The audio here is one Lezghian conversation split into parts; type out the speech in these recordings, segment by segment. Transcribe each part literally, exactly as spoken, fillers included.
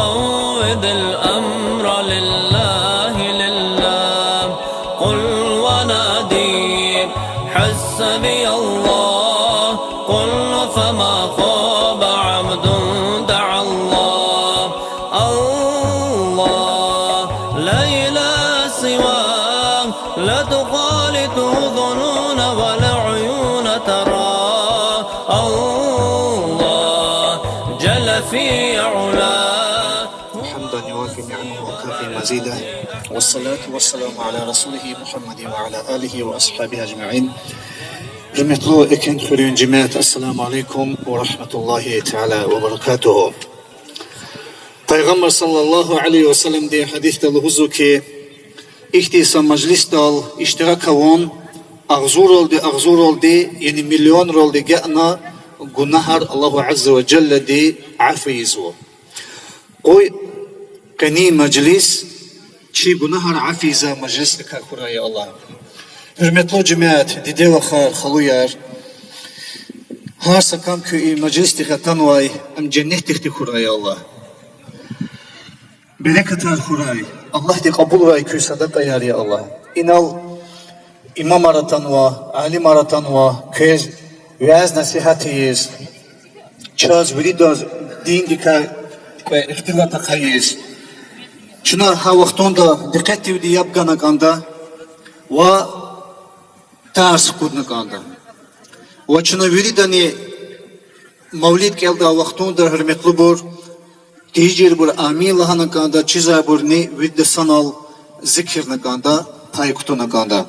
فوض الأمر لله، لله. قل ونادي، حسبي الله. قل فما خاب عبد دعا الله. الله، لا إله سواه. لا تخالطه ظنون ولا عيون ترى. الله جل في علاه. حمدا يوافي نعمه ويكافئ مزيده. والصلاة والسلام على رسوله محمد وعلى آله وأصحابه أجمعين. Гьуьрметлу Экенхуьруьн жемят, ассаламу алейкум ва рагьматуллагьи таала ва баракатугьу. Пайгъамбар صلى الله عليه وسلمди гьадисда лугьузва хьи, ихьтин са мажлисдал иштирак авун, агъзурралди, агъзурралди, яни миллионралди гена гунагьар Аллагь عز وجلди афу ийизва. Къуй къенин мажлис чи гунагьар афу ийиз мажлисдикай хьурай, я Аллагь. Гьуьрметлу жемят, диде-вахар, халуяр, гьар са кам куь и мажлисдихъ атанвай, ам женнетдихъди хьурай, я Аллагь. Берекатар хьурай, Аллагьди кьабулрай куь садакьаяр, я Аллагь. Инал имамар атанва, алимар атанва, квез вяз-насигьат ийиз, чаз виридаз диндикай кьве ихтилат ахъайиз. Чна гьа вахтунда дикъетдивди яб гана кӀанда ва тарс хкудна кӀанда. Ва чна виридани мавлид кӀелдай вахтунда, гьуьрметлубур, тийижирбур амин лагьана кӀанда, чизвайбурни вирида санал зикирна кӀанда, пай кутуна кӀанда.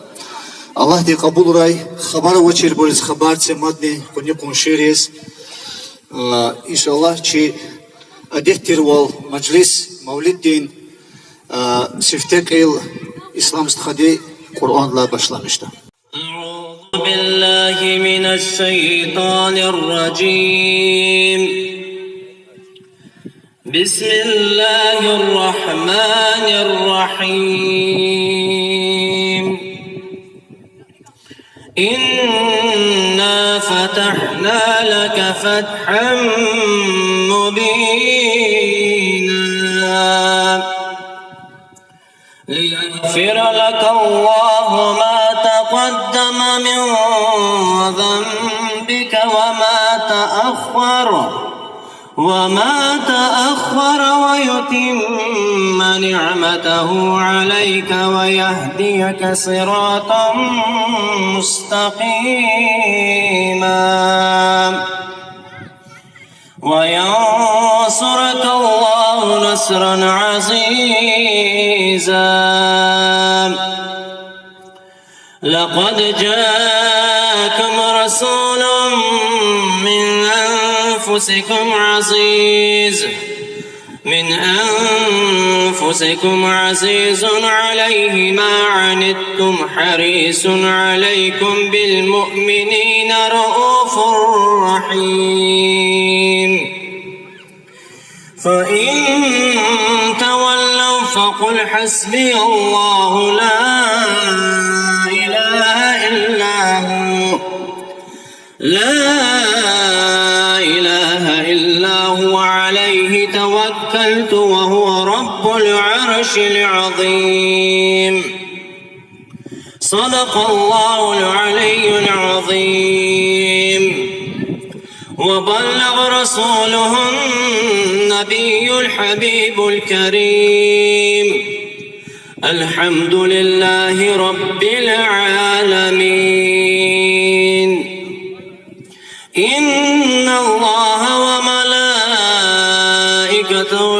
Аллагьди кьабулрай, хабар авачирбуриз хабар це мадни къуни-къуншийриз. Иншаллагь, чи адет тирвал мажлис, мавлиддин сифте кьил Ислам стхади Къуръандилай башламишда. أعوذ بالله من الشيطان الرجيم. بسم الله الرحمن الرحيم. إنا فتحنا لك فتحا مبينا. ليغفر لك الله ما تقدم من ذنبك وما تأخر، وما تأخر ويتم نعمته عليك ويهديك صراطا مستقيما. وينصرك الله نصرا عزيزا. لقد جاءكم رسول من أنفسكم عزيز، من أنفسكم عزيز عليه ما عنتم حريص عليكم بالمؤمنين رءوف رحيم. فإن تولوا فقل حسبي الله لا إله إلا هو، لا إله إلا هو عليه توكلت وهو رب العرش العظيم. صدق الله العلي العظيم. وبلغ رسوله النبي الحبيب الكريم. الحمد لله رب العالمين. إن الله وملائكته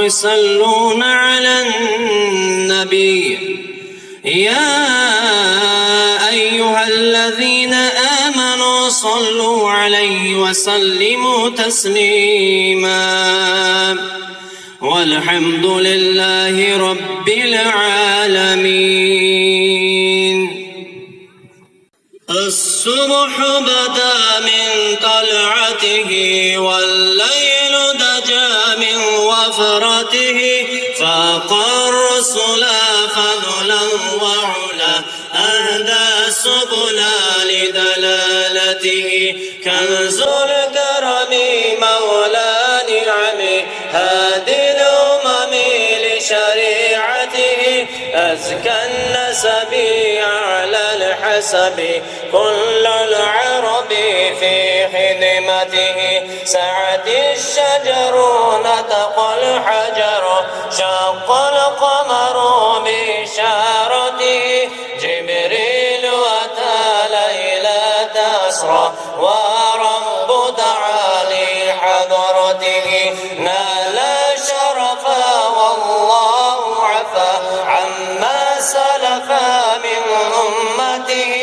يصلون على النبي. يا أيها الذين آمنوا صلوا عليه وسلموا تسليما. والحمد لله رب العالمين. الصبح بدا من طلعته، والليل دجا من وفرته، فاق الرسلا فضلا وعلا، أهدى سبلا لدلالته، كنز الكرم مولى نعم، هادي الأمم أزكى النسب أعلى الحسب، كل العرب في خدمته. سعت الشجر نطق الحجر، شق القمر بإشارته. جبريل أتى ليلة أسرى، والرب دعا لحضرته. نال شرفا والله عفا عما سلف من أمته.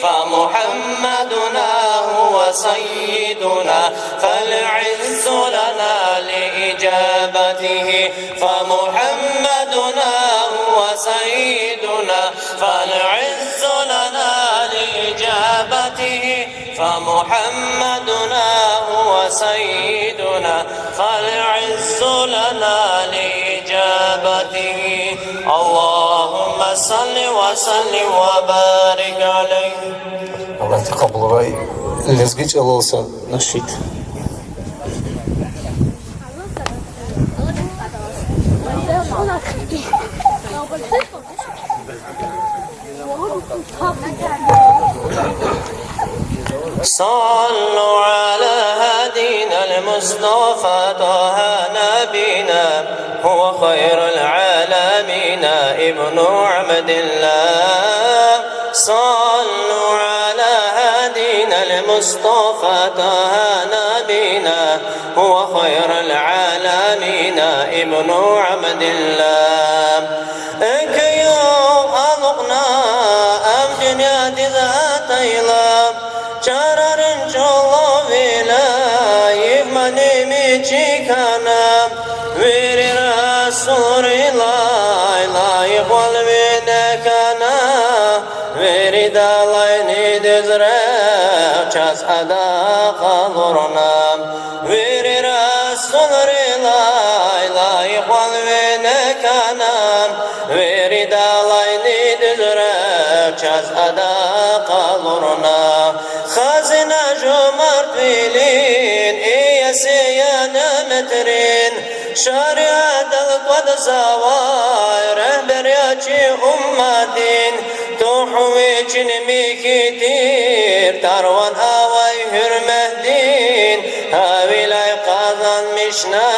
فمحمدنا هو سيدنا، فالعز لنا لإجابته. فمحمدنا هو سيدنا، فالعز لنا لإجابته. فمحمدنا هو سيدنا، فالعز لنا لإجابته. اللهم صل وسلم وبارك عليه. Аллагьди кьабулрай лезги чӀалал са нашид. صلوا على هادينا المصطفى طه نبينا، هو خير العالمين ابن عبد الله. صلوا على هادينا المصطفى طه نبينا، هو خير العالمين ابن عبد الله. Экуьн алукьна ам дуьньядиз атайла, чарарин чӀулав вилай, йиф мани мичӀи хьана, вири расулрилай лайихвал вине хьана, виридалайни дуьз рехъ чаз ада къалурна. Вири расулрилай лайихвал вине хьана, виридалайни дуьз рехъ чаз ада къалурна. Хазина жумартвилин, иеси я няметрин, шариатдал кӀватӀзавай регьбер я чи умматдин. Тух вичин михьи тир, тарван авай гьуьрметдин, гьавиляй къазанмишна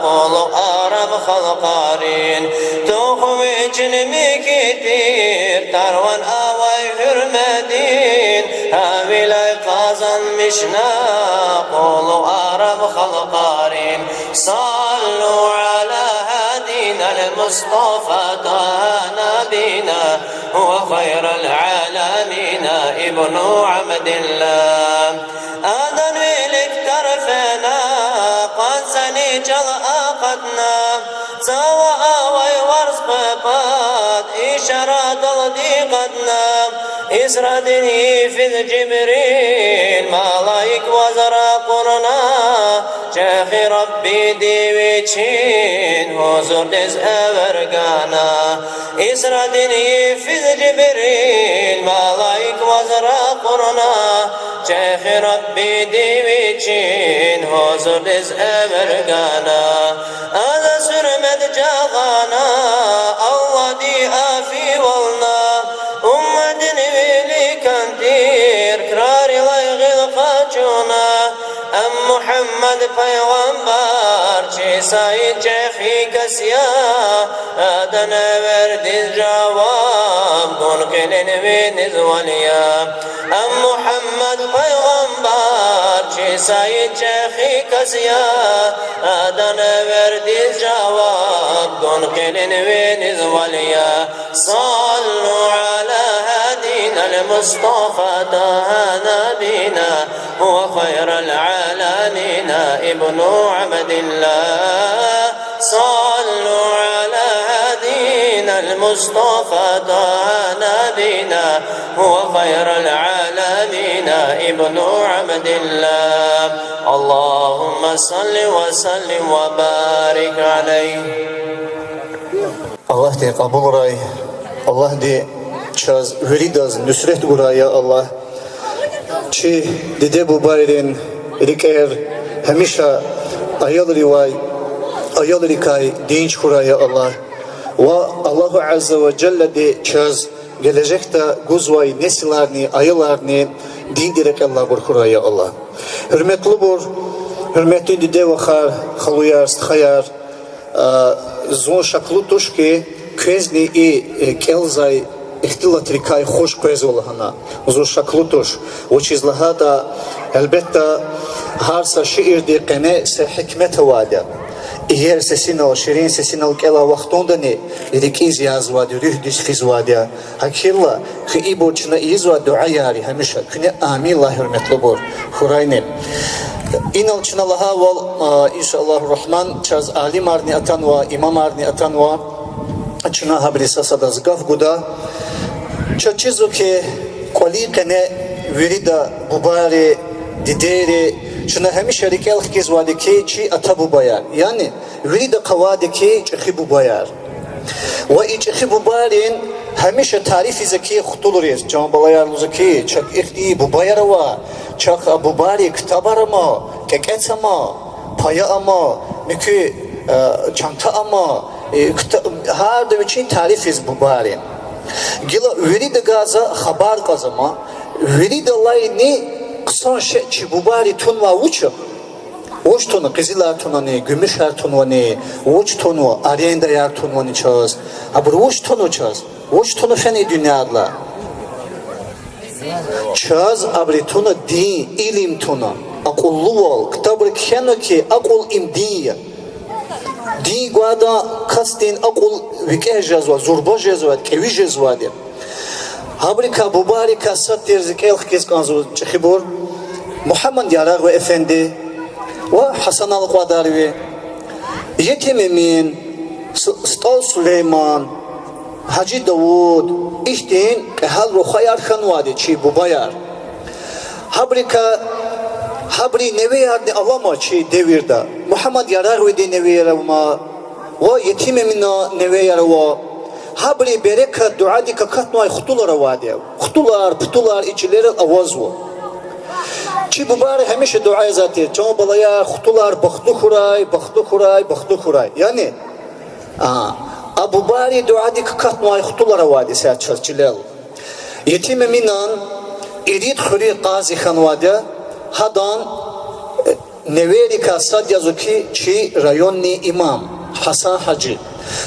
кьулухъ араб халкьарин. Тух вичин михьи тир, тарван авай гьуьрметдин, гьавиляй къазанмишна кьулухъ араб халкьарин. صلوا على هادينا المصطفى طه نبينا، هو خير العالمين ابن عبد الله. Адан вилик тарфена къванцани чӀал акъатна, цава авай варз къвепад ишарадалди кьадна. Исрадин йифиз Жибрил малаик ваз ракъурна, чӀехи Раббиди вичин гьузурдиз эвер гана. Исрадин йифиз Жибрил малаик ваз ракъурна, чӀехи Раббиди вичин гьузурдиз эвер гана. Адаз гьуьрмет жагъана, Аллагьди афивална, умматдин виликан тир крарилай гъил къачуна. Ам Мугьаммад пайгъамбар чи саид чӀехи кас я, адан эвердиз жаваб гун кьилин ви низвал я. Ам Мугьаммад пайгъамбар чи саид чӀехи кас я, адан эвердиз жаваб гун кьилин ви низвал я. صلوا على هادينا المصطفى طه نبينا، هو خير العالمين ابن عبد الله. صلوا على هادينا المصطفى طه نبينا، هو خير العالمين ابن عبد الله. اللهم صل وسلم وبارك عليه. Аллагьди кьабулрай, Аллагьди чаз виридаз нуьсрет гурай, я Аллагь. Чи диде-бубайрин рикӀер гьамиша аялривай, аялрикай динж хьурай, я Аллагь. Ва Аллагьу Азза ва Жаллади чаз гележегда гузвай несиларни аяларни динди рекьеллайбур хьурай, я Аллагь. Гьуьрметлубур, гьуьрметлу диде-вахар, халуяр, стхаяр, а, зун шаклу туш хьи, квезни и, э, кӀелзавай ихтилатрикай хуш къвезва лагьана. Зун шаклу туш. Вучиз лагьайтӀа, гьелбетда, гьар са шиирдин къене са гьикмет авайди я. Иер сесинал, ширин сесинал кӀелай вахтундани рикӀиз язвайди, руьгьдиз физвайди я. ГьакӀ хьайила, куь ибур чна ийизвай дуьаяр я гьамиша. Куьне амин лагь, гьуьрметлубур, хьурайни. Инал чна лагьайвал, а, иншаллагьу рагьман, чаз алимарни атанва, имамарни атанва. Чна гьабуруз са-садаз гаф гуда. Чаз чизва хьи, кӀвалин къене вирида бубайри, дидейри, чна гьамиша рикӀел хкизвайди хьи, чи ата-бубаяр. Яни вирида къавайди хьи, чӀехи бубаяр. Ва и чӀехи бубайрин гьамиша тариф ийизва хьи хтулриз, чан балаяр, лугьузва хьи, чахъ ихьтин бубаяр ава, чахъ а бубайрин ктабар ама, кӀекӀец ама, пая ама, муькуь, э, чанта ама, э, кта-, гьарда вичин тариф ийиз бубайрин. Гила виридагай за хабар кьаз ама, виридалайни хъсан шей чи бубайри тунвай вуч я? Вуч туна, къизилар тунани, гуьмуьшар тунвани, вуч тунва, арендаяр тунвани чаз? Абуру вуч туна чаз? Вуч туна фена и дуьньядилай? Чаз абуру туна дин, илим туна, акьуллувал, ктабра кхьенва хьи, акьул им дин я. Дин гвайдан касдин акьул викӀегь жезва, зурба жезва, кӀеви жезвайди. Гьабурукай, бубайрикай сад тир рикӀел хкиз кӀанзава, чӀехибур: Мугьаммад Ярагъви эфенди ва Гьасан ал-Кьвадарви, Етим Эмин, С-, СтӀал Сулейман, Гьажи Давуд, ихьтин кьегьал рухваяр хьанвайди чи бубаяр. Гьабурукай, гьабурун невеярни алама чи девирда. Мугьаммад Ярагъвидин невеяр ама, ва Етим Эминан невеяр ава. Гьабурун берекат, дуьадик акатнавай хтулар авайди я. Хтулар, птулар и чилерал авазва. Чи бубайри гьамиша дуьа ийизвай тир: чан балаяр, хтулар бахтлу хьурай, бахтлу хьурай, бахтлу хьурай. Яни, а, а бубайрин дуьадик акатнавай хтулар авайди са чаз чилел. Етим Эминан ирид хуьруьн къази хьанвайди я, гьадан, э, невейрикай сад язва хьи, чи райондин имам Гьасан-гьажи.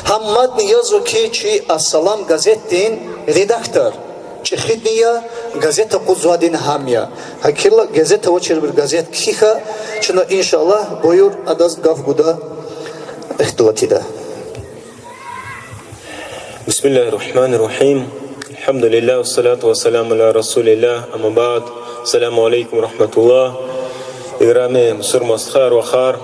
Гьам мадни язва хьи, чи Ас-Салам газетдин редактор. ЧӀехидни я, газет акъудзавайдини гьам я. ГьакӀ хьайила, газет авачирбуру газет кхьихь, чна, иншаллагь, буюр, адаз гаф гуда, ихтилат ийида. بسم الله الرحمن الرحيم. الحمد لله والصلاة والسلام على رسول الله. أما بعد. السلام عليكم ورحمة الله. Играми мусурман стхаяр, вахар.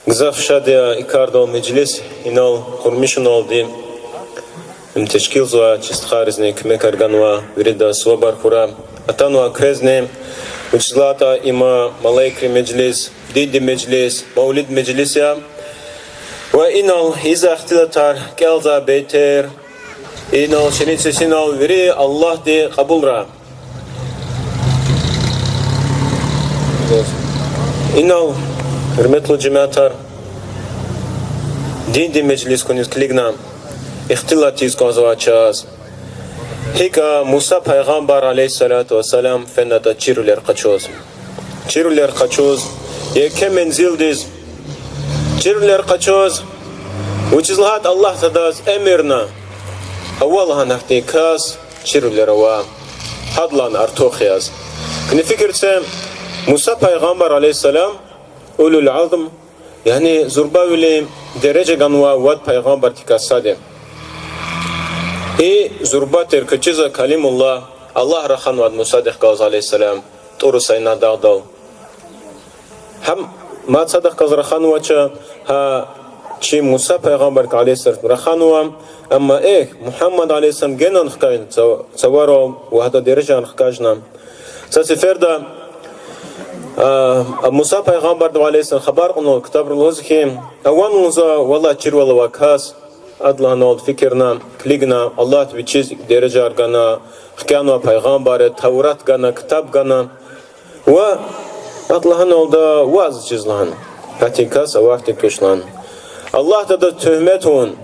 Гзаф шад я и кардал, межлис инал къурмишуналди, им тешкилзавай чи стхайризни куьмекар ганва, виридаз сувабар хьурай. Атанва квезни, вучиз лагьайтӀа има малаикрин межлис, диндин межлис, мавлид межлис я. Ва инал ийизвай ихтилатар, кӀелзавай бейтер, инал ширин сесинал вири Аллагьди кьабулрай. Инал, гьуьрметлу жемятар, диндин межлис хьуниз килигна, ихтилат ийиз кӀанзавай чаз, гьикӀ Муса пайгъамбар, عليه الصلاة والسلام, фенатӀа чирвилер къачуз. Чирвилер къачуз, еке мензилдиз чирвилер къачуз, вучиз лагьайтӀа Аллагь Таалади эмирна, ава лагьана гьахьтин кас чирвилер ава, гьадалай артух яз. Куьне фикир це, Муса пайгъамбар, عليه السلام, أولو العزم, яни зурбавилин дережа ганвай вад пайгъамбардикай сад я. И зурба тир квез чизва Калимуллагь, Аллагь раханвайди Мусадихъ галаз, عليه السلام, ТӀур Сайна дагъдал. Гьам мад садахъ галаз раханвач, гьа чи Муса пайгъамбардикай, عليه السلام, раханва, амма, эхь, Мугьаммад, عليه السلام, генани хкажна, ца-, цаварал ва гьадан дережани хкажна. Са сеферда, а, Муса пайгъамбардивай, عليه السلام, хабар кьунал ктабра, лугьуз хьи, авани лугьузва валай чирвал авай кас, ада лагьаналди фикирна, килигна, Аллагьди вичиз дережаяр гана, хкянава пайгъамбарри, Таврат гана, ктаб гана. Ва ада лагьаналда ваз чиз лагьана, гьахьтин кас авахьтин туш лагьана. Аллагьди адаз туьгьмет авун,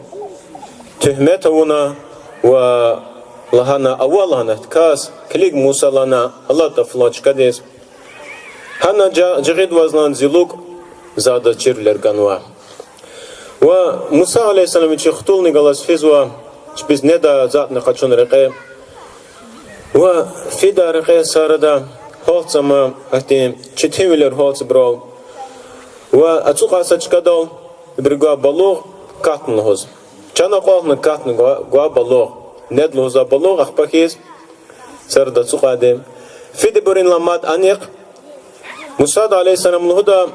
туьгьмет авуна ва лагьана: ава, лагьана, кас, килиг, Муса, лагьана, алад флан чкадиз. Гьана жа-, жигъидваз, лагьана, зи лукӀ, за адаз чирвилер ганва. Ва Муса عليه السلام вичи хтулни галаз физва, чпиз недай затӀни къачуна рекье. Ва фида рекье са арада, гьалтзама ахьтин четинвилер гьалтзабурал. Ва ацукьай са чкадал ибуру гвай балугъ катна лугьуз. Чан акьалтна катна гва-, гвай балугъ. Неда лугьуз а балугъ, ахпа хьиз са арада ацукьайди. Фидибурунилай мад анихъ Мусада عليه السلام лугьуда: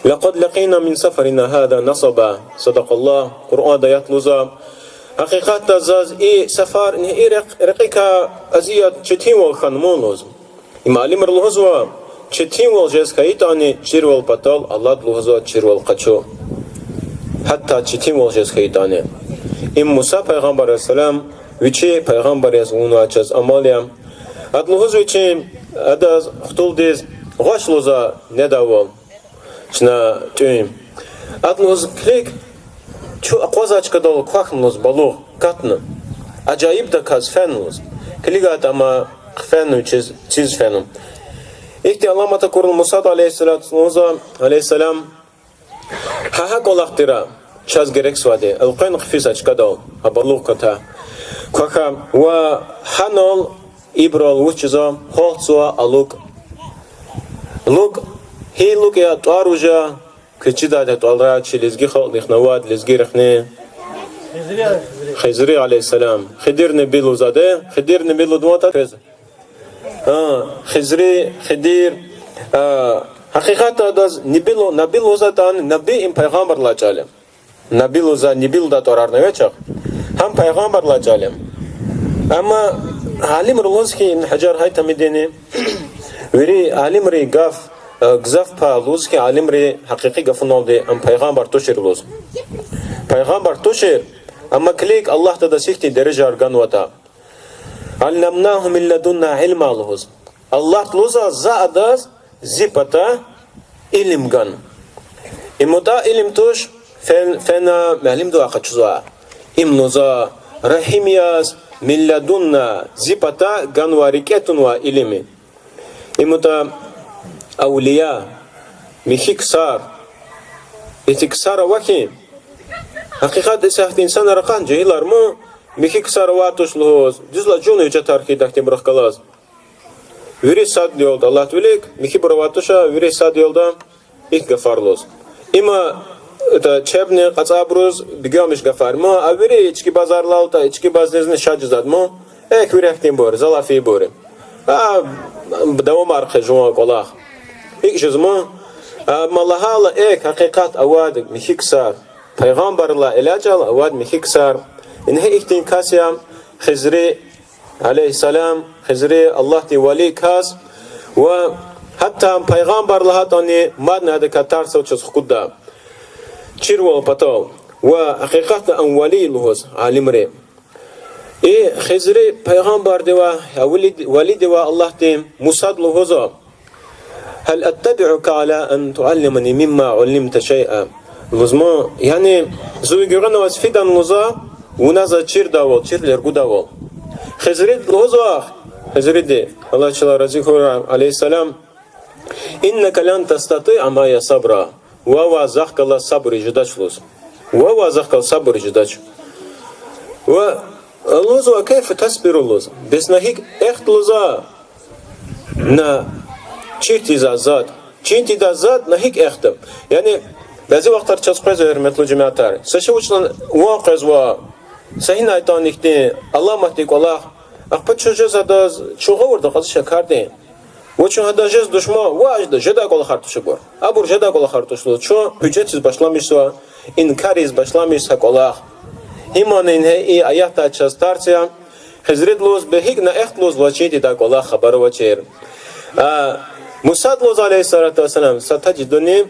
لقد لقينا من سفرنا هذا نصبا. صدق الله. Къуръанда аят лугьузва: гьакъикъатда заз и сафар, и рекь-, рекьикай азият, четинвал хьанва лугьуз. Им алимри лугьузва, четинвал жез хьайитӀани, чирвал патал алад лугьузва чирвал къачу. Гьатта четинвал жез хьайитӀани. Им Муса пайгъамбар عليه السلام вичи пайгъамбар яз авунвай чаз амал я. Ада лугьуз вичи, адаз, хтулдиз: гъваш, лугьузва, недайвал чна тӀуьн. Ада лугьуз: килиг, чун акъвазай чкадал квахьна лугьуз балугъ, катна. Ажаибдаказ фена лугьуз. КилигайтӀа, амма хъфена вичиз, циз фена. Ихьтин аламат акурла Мусада عليه الصلاة, лугьузва, عليه السلام: гьа гьа кӀвалах тир чаз герекзавайди, элкъвена хъфиз а чкадал, а балугъ ката. Квахьа ва гьанал ибурал вуч жезва, гьалтзава а лукӀ. ЛукӀ, гьи лукӀ я, тӀвар вуж я, квез чидайди тӀварар, чи лезги халкьдихъни авайди, лезгийрихъни. Хизри عليه السلام. Хидир наби лугьузвайди, Хидир наби лугьузватӀа квез. А, Хизри, Хидир, а, гьакъикъатда адаз наби лу-, наби лугьузватӀани, наби им пайгъамбарилай чӀал я. Наби лугьузвай, наби лугьудай тӀварарни авач ахъ. Гьам пайгъамбарилай чӀал я. Амма алимри лугьуз хьи, Ибн Гьажар Гьайтамидини, вири алимрин гаф, э, гзаф пай лугьуз хьи алимри гьакъикъи гафуналди, ам пайгъамбар тушир лугьуз. Пайгъамбар тушир, амма килиг, Аллагьди адаз гьихьтин дережаяр ганватӀа. علمناه من لدنا علما лугьуз. Аллагьди лугьузва за адаз зи пата илим гана. Им ятӀа илим туш, фен-, фена муаллимдивай къачузва. Им лугьузва Рагьим яз من لدنا, зи пата ганвай, рикӀе тунвай илим я. Им ятӀа авлия, михьи ксар. Ихьтин ксар ава хьи, гьакъикъатда исятда инсанар акъатна, жегьилар ман, михьи ксар авай туш лугьуз, дуьз лагьайла, жуван гьуьжетар хьайидахьтинбурухъ галаз. Вири сад ялда, Аллагьдин вилик, михьибур авай туш, вири сад ялда ихьтин гафар лугьуз. Има, это, чебни кьацӀайбуруз бегенмиш гафар ман, а вири ички базарлалтӀа, ички базаризни шад жезвайди ман, эхь, вири ахьтинбур, залай фейибур я. А, давамар хъийиз жуван кӀвалах. ИкӀ жезма, амма лагьайла, эхь, гьакъикъат авайди михьи ксар. Пайгъамбарилай элячӀал авайди михьи ксар. Ингье ихьтин кас я Хизри عليه السلام, Хизри Аллагьдин вали кас, ва гьатта пайгъамбар лагьайтӀани, мадни адакай тарсар чаз хкудда чирвал патал, ва гьакъикъатда ам вали лугьуз алимри. И Хизри пайгъамбардивай, вали, валидивай Аллагьди Мусад лугьузва: هل أتبعك على أن تعلمني مما علمت شيئا. Лугьузма, яни зун ви гуьгъуьна аваз фидани лугьузва, вуна заз чирдайвал, чирвилер гудайвал. Хизриди лугьузва, Хизриди, Аллагь чалай рази хьурай, عليه السلام: إنك لن تستطيع معي صبرا. Вавай захъ галаз сабур ийиз жедач лугьуз. Вавай захъ галаз сабур ийиз жедач. Ва лугьузва: كيف تصبر лугьуз. Бес на гьикӀ эхда лугьузва на чир тийидай затӀ. Чин тийидай затӀ на гьикӀ эхда. Яни, бязи вахтар чаз къвезва, гьуьрметлу жемятар, са шей вуч лагьана ван къвезва, са гьинайтӀани ихьтин аламатдин кӀвалах, ахпа чун жез адаз, чун гъавурда акьазва чи кардин. Ва чун гьадаз жез душман, ваъ, жедай, жедай кӀвалахар туш абур. Абур жедай кӀвалахар туш лугьуз, чун гьуьжетиз башламишзава, инкар ийиз башламишзава гьа кӀвалах. Гьамани ингье и аятдай чаз тарс я. Хизриди лугьуз: бес гьикӀ на эхда лугьуз ваз чин тийидай кӀвалах, хабар авачир. А, Мусад лугьуз, عليه الصلاة والسلام, ستجدني,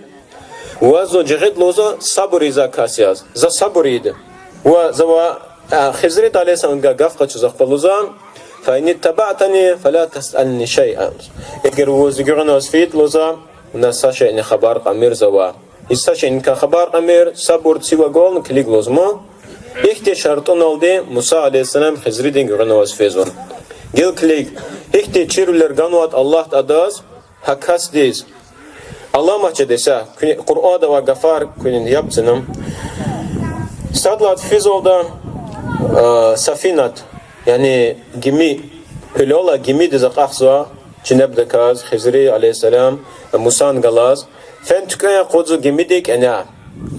ваз зун жагъида лугьузва сабур ийизвай кас яз. За сабур ийида. Ва за ва, а, Хизриди, عليه السلام, гаф къачуз ахпа лугьузва: فإن اتبعتني فلا تسألني شيئا. Эгер вун зи гуьгъуьна аваз фейитӀа лугьузва, вуна са шейни хабар кьамир завай. И са шейникай хабар кьамир, сабур цивагвални килиг лугьузма. Ихьтин шартӀуналди Муса алейгьиссалам Хизридин гуьгъуьна аваз физва. Гила килиг, ихьтин чирвилер ганвайди Аллагьди адаз, гьа касдиз. Аламат жеда са, куьн-, Къуръанда авай гафар куьнин яб цина. Сад лагьайди физвалда, а, сафинат, яни гими, гьуьлел алай гимидиз акьахзава, чинебдаказ, Хизри алейгьиссалам, Мусан галаз, фена туькӀвей акъудзава гимидин кӀаняй,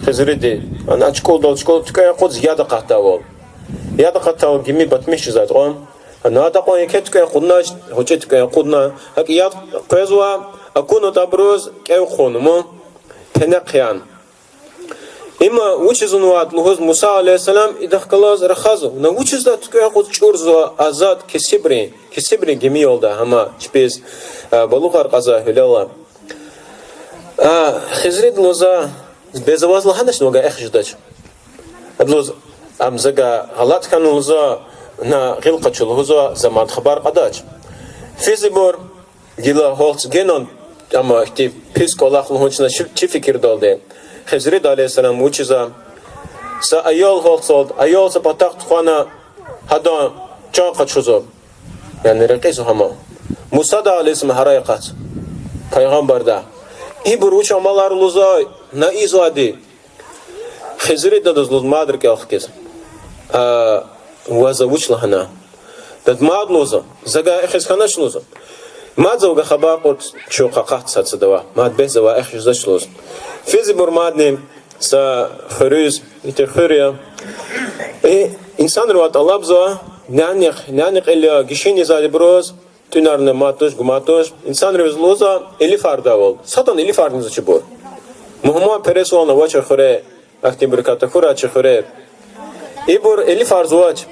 Хизриди, ана чукӀулдал чукӀул туькӀвей акъудзава яд акъатдайвал. Яд акъатдайвал гими батмиш жезвайди кьван. Ана атӀа кьван еке туькӀвей акъуднач, гъвечӀи туькӀвей акъудна. ГьакӀ яд къвезва, акунатӀа абуруз кӀев хъувуна, му, пене хъиян. Има вучиз авунватӀа лугьуз Муса алейгьиссалам идахъ галаз рахазва. Вуна вучиз лагьайтӀа туькӀвей акъудиз чӀурзава азад кесибрин, кесибрин гимиялда гьама чпиз, а, балугъар кьазвай гьуьлел алай. А, Хизриди лугьузва, бес за ваз лагьаначни вавай эхиз жедач. Ада лугьуз, ам завай гъалатӀ хьана лугьузва, на гъил къачу лугьузва, за мад хабар кьадач. Физибур гила гьалцӀ генан, амма ихьтин пис кӀвалах лугьун чна чи, чи фикирдалди. Хизриди алейгьиссалам вучизва, са аял гьалцӀ алда, аял са патахъ тухвана, гьадан чан къачузва. Яни рекьизва гьама. Мусадай алейгьиссалам гьарай акъатзава, пайгъамбардай. Ибур вуч амалар лугьузвай, на ийизвайди. Хизриди адаз лугьуз мад рикӀел хкиз. А, ваз за вуч лагьана? Ада мад лугьузва, завай эхиз хьанач лугьузва. Мад завай хабар кьуртӀа, чун къакъат сад садавай. Мад бес за вавай эхиз жедач лугьуз. Физибур мадни са хуьруьз, ихьтин хуьр я. Э, инсанривай тӀалабзава, няни, няни кьил я, гишинин зайибуруз, тӀуьнарни мад туш, гумад туш, инсанривиз лугьузва илифардайвал. Садан илифарни зачибур. Мугьманпересвални авач хуьре, ахьтинбурукай тахьурай чи хуьре. Ибур илифарзавач.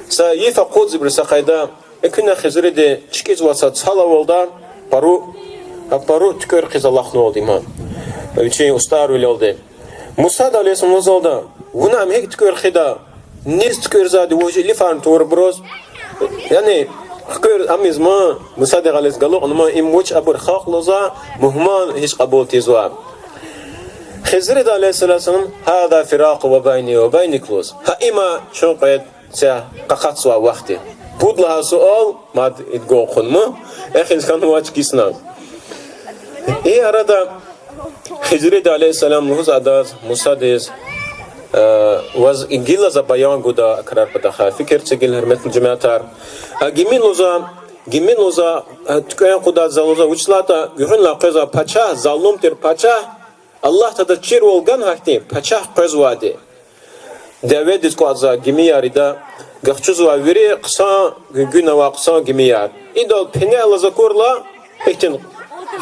Са йиф акъудзавайбур са къайда. Экуьнай Хизриди чкӀизвай са цалавалда пару, а пару туькӀуьр хъийиз алахънавалда има. Вичин устӀарвилелди. Мусади алейгьиссалам лугьузвалда, вуна ам гьикӀ туькӀуьр хъийида, низ туькӀуьрзавайди вуж илифарни тавурбуруз. Яни, хкуьр амизма, Мусади гъализ галукьнама, им вуч абур халкь лугьузва, мугьман гьич кьабул тийизвай. Хизриди алейгьиссалату вассалам, هذا فراق بيني وبينك лугьуз. Гьа има чун кьвед ця къакъатзавай вахт я. Пуд лагьай суал мад идгун хъувуна, эхиз хьанвач кисна. И арада Хизриди алейгьиссалам лугьуз адаз, Мусадиз, э, ваз гила за баян гуда а крар патахъай. Фикир це гила, гьуьрметлу жемятар. А гими лугьузва, гими лугьузва, э, туькӀвей акъудайди за лугьузва, вучиз лагьайтӀа гуьгъуьнлай къвезва пачагь, залум тир пачагь, Аллагьди адаз чирвал гана гьахьтин пачагь къвезвайди. Дяведиз кӀватӀзавай гимияр ида, гахчузвай вири хъсан, гуьнгуьна авай хъсан гимияр. Идал пене алаз акурла, ихьтин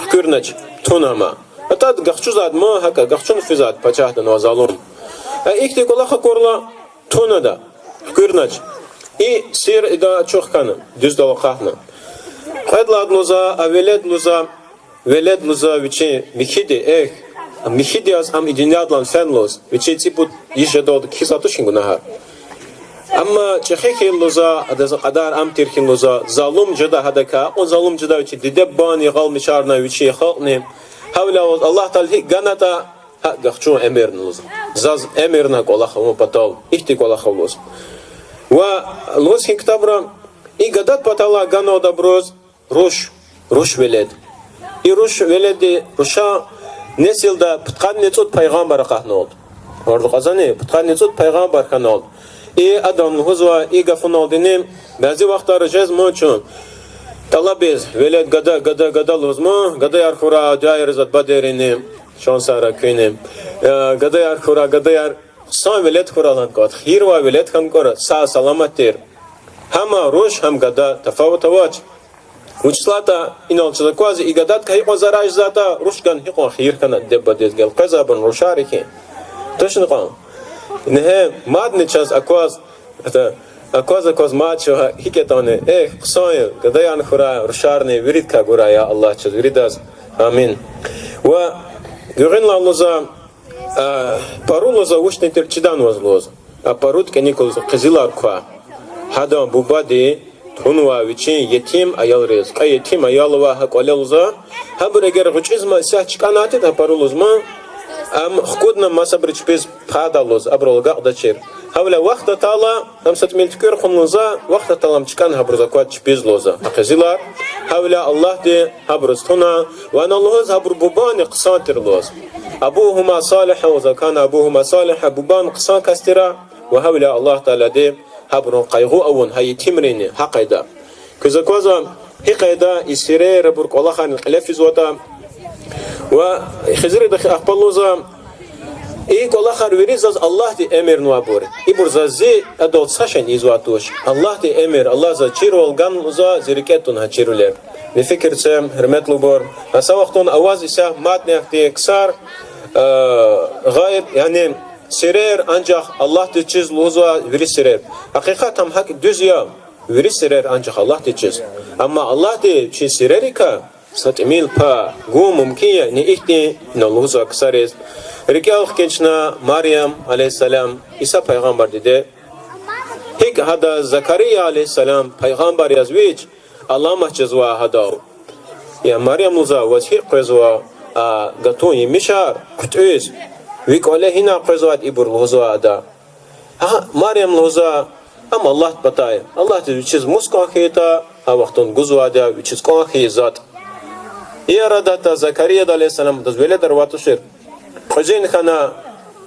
хкуьрнач, туна ама. АтӀа гахчузвайди ма, гьакӀа гахчуна физвайди пачагьдин, ваз залум. А ихьтин кӀвалах акурла, туна ада, хкуьрнач. И сир ида ачух хьана, дуьздал акъатна. Кьвед лагьайди лугьузва, а велед лугьузва, велед лугьузва вичин михьиди, эхь, михьиди яз ам и дуьньядилай фена лугьуз, вичин цӀипуд йис жедалди кхьизвай туш хьи гунагьар. Амма чӀехи хьайила лугьузва, адаз кьадар ам тир хьи лугьузва, залум жеда гьадакай, акьван залум жеда вичин диде-бубани, ягъалмишарна вичин халкьни. Гьавиляй лугьуз Аллагь Таала гьикӀ ганатӀа, гьакӀ гахчун эмирна лугьуз. Заз эмирна кӀвалах авун патал, ихьтин кӀвалах ава лугьуз. Ва лугьуз хьи ктабра, и гадади паталай ганвалда абуруз руш, руш велед. И руш веледи, рушан несилда пудкъанни цӀуд пайгъамбар акъатнавалда. Варз кьазвани, пудкъанни цӀуд пайгъамбар хьанвалда. И адан лугьузва, и гафуналдини, бязи вахтара жезма чун тӀалабиз, велед гада, гада, гада лугьузма, гадаяр хьурай дуьаяр ийиз бадерини, шансар ая куьнни. Э, гадаяр хьурай, гадаяр, хъсан велед хьурай лагьана кӀанда, хийир авай велед хьана кӀанда, сагъ-саламат тир. Гьам руш, гьам гада, тафават авач. Вучиз лагьайтӀа инал чаз аквазва, и гададикай гьикьван зарар жезватӀа, рушдикай гьикьван хийир хьана диде-бубадиз, гелкъвезвайбурни рушар я хьи. Тушни кьван. Ингье мадни чаз акваз, акваз-акваз мад чун гьикӀ ятӀани, эхь, хъсан я, гадаяр хьурай, рушарни виридакай гурай, я Аллагь, чаз виридаз. Амин. Ва гуьгъуьнлай лугьузва, а, пару лугьузва вучтин тир чидач ваз лугьуз. А паруд кӀаник лугьузва къизилар квай. Гьадан бубади тунвай вичин етим аялриз, кьве етим аял авай гьа кӀвале лугьузва. Гьабур эгер гъвечӀизма, исятда чкӀанайтӀа гьа пару лугьузма, ам хкудна масабуру чпиз пайда лугьуз, абурал агакьдачир. Гьавиляй вахт атайла, ам са тӀимил туькӀуьр хъувуна лугьузва, вахт атайла ам чкӀана гьабуруз акваз чпиз лугьузва. Акъезилар, гьавиляй Аллагьди гьабуруз туна, ва ана лугьуз гьабуру бубани хъсан тир лугьуз. أبوهما صالحا, وإذا كان أبوهما صالحا, бубани хъсан кас тир, ва гьавиляй Аллагь Таалади гьабурун къайгъу авун гьа етимрини гьа къайда. Квез аквазва, гьи къайда и сирер, абур кӀвалахарни кьиле физватӀа. Ва Хизридихъ ахпа лугьузва, и кӀвалахар вири заз Аллагьди эмирнавайбур. Ибур заз зи адал са шейни ийизвай туш. Аллагьди эмир, Аллагь заз чирвал гана лугьузва, зи рикӀе туна гьа чирвилер. Ви фикир це, гьуьрметлубур. Гьа са вахтунда аваз исятда мадни ахьтин ксар, э, гъайиб, яни сирер анжах Аллагьдиз чиз лугьузва вири сирер. Гьакъикъат ам гьакӀ дуьз я, вири сирер анжах Аллагьдиз чиз. Амма Аллагьди чи сирерикай са тӀимил пай гун мумкин я, яни ихьтин ина лугьузвай ксариз. РикӀел хкин чна Марьям عليه السلام, Иса пайгъамбардин диде. ГьикӀ гьадаз Закария عليه السلام пайгъамбар яз вич аламат жезва гьадал. Я Марьям, лугьузва, ваз гьикӀ къвезва а гатун емишар хъуьтӀуьз, ви кӀвале гьина къвезвайди ибур, лугьузва ада. Гьа Марьям, лугьузва, ам Аллагьдин патай, Аллагьдиз вичиз мус кӀан хьайитӀа, гьа вахтунда гузвайди я вичиз кӀан хьайи затӀ. И арада Закарияди عليه السلام, адаз веледар авай тушир. Кьуьзуьни хьана,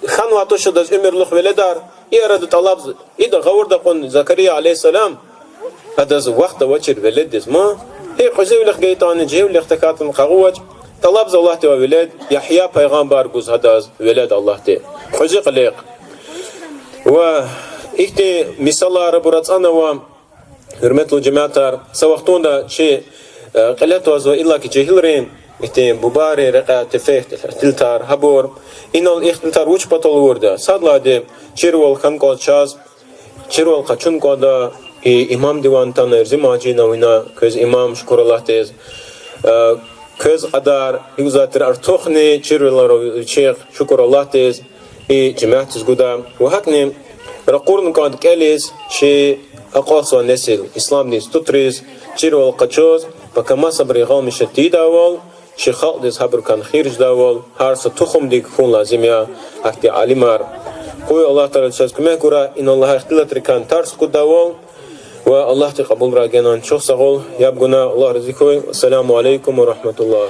хьанвай туш адаз уьмуьрлух веледар. И арада тӀалабзава, ида гъавурда кьуна Закария عليه السلام, адаз вахт авачир веледдиз ма. Гьи кьуьзуьвилихъ гайитӀани, жегьилвилихъ тахьайтӀани къагъвач, тӀалабзава Аллагьдивай велед, Ягья пайгъамбар гуз гьадаз велед Аллагьди. Кьуьзуь кьилихъ. Ва ихьтин мисалар абур ацӀанва, гьуьрметлу жемятар, са вахтунда чи, э, кьиле твазва иллаки жегьилрин, ихьтин бубайрин рекьяй тефей ихтилатар гьабур. Инал ихтилатар вуч патал авурди я? Сад лагьайди, чирвал хьана кӀанда чаз, чирвал къачуна кӀанда, и имам диван атана, Эрзиман гьажи я вуна, квез имам, шукур Аллагьдиз. Э, квез кьадар, гьикӀ лугьузвайтӀа, артухни чирвилер ава вичихъ, шукур Аллагьдиз, и жемятдиз гуда. Ва гьакӀни ракъурна кӀанда кӀелиз чи акьалтзавай несил, исламдин институтриз, чирвал къачуз, пака масабуру гъалмишат тийидайвал, чи халкьдиз гьабурукай хийир жедайвал, гьар са тухумдик хьун лазим я гьахьтин алимар. Къуй Аллагь Таалади чаз куьмек гурай, инал лагьай ихтилатрикай тарс акъуддайвал, ва Аллагьди кьабулрай генани. Чухсагъул, яб гуна, Аллагь рази хьуй. السلام عليكم ورحمة الله.